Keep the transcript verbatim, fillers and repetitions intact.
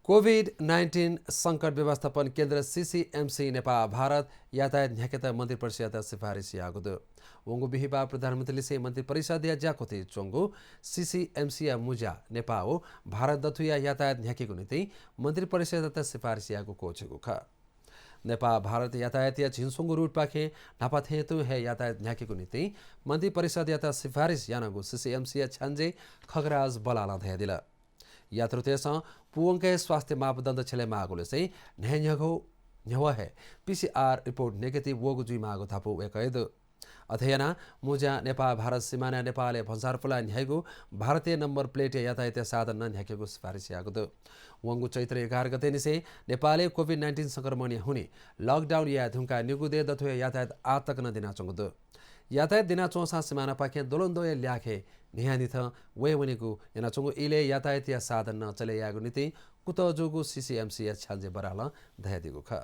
Covid nineteen संकट व्यवस्थापन केन्द्र, सिसिएमसी, नेपाः भारत यातायात न्ह्याकेत मन्त्रिपरिषदयात सिफारिस याःगु दु। वंगु बिहिबाः प्रधानमन्त्रीलिसें मन्त्रिपरिषदया ज्याकुथिइ च्वंगु सिसिएमसीया मुँज्या नेपाः व भारत दथुया यातायात न्ह्याकेगु निंतिं मन्त्रिपरिषदयात सिफारिस याःगु क्वःछिगु खः। नेपाः भारत यातायातया झिंस्वंगू रुटपाखें न्हापा थें तुं हे यातायात न्ह्याकेगु निंतिं मन्त्रिपरिषदयात सिफारिस यानागु सिसिएमसीया छ्याञ्जे खगराज बलालं धयादिल। यात्रुतय्‌सं पूवंक हे स्वास्थ्य मापदण्ड छ्यले माःगुलिसें न्हय्‌न्ह्यघौ न्ह्यवः हे पीसीआर रिपोर्ट नेगेटिभ वःगु जुइमाःगु धापू वय्‌कःया दु। अथे यानाः मुँज्या नेपाः भारत सिमानाय् नेपालय् भन्सार पुलाः न्ह्याइगु भारतीय नम्बर प्लेटया यातायातया साधन नं न्ह्याकेगु सिफारिस याःगु दु। वंगु चैत्र एघार गते निसें नेपालय् कोभिड नाइन्टिन संक्रमणया हुनिं लकडाउन याये धुंकाः निगू दँय् दथुया यातायात आः तक नं दिनाच्वंगु दु। यातायात दिनाच्वंसां सिमानापाखें द्वलंद्वःया ल्याखय् न्हियान्हिथं वयेवनेगु यानाच्वंगु इलय् यातायातया साधन नं चले यायेगु निंतिं कुतः जूगु सिसिएमसीया छ्याञ्जे बरालं धयादीगु खः।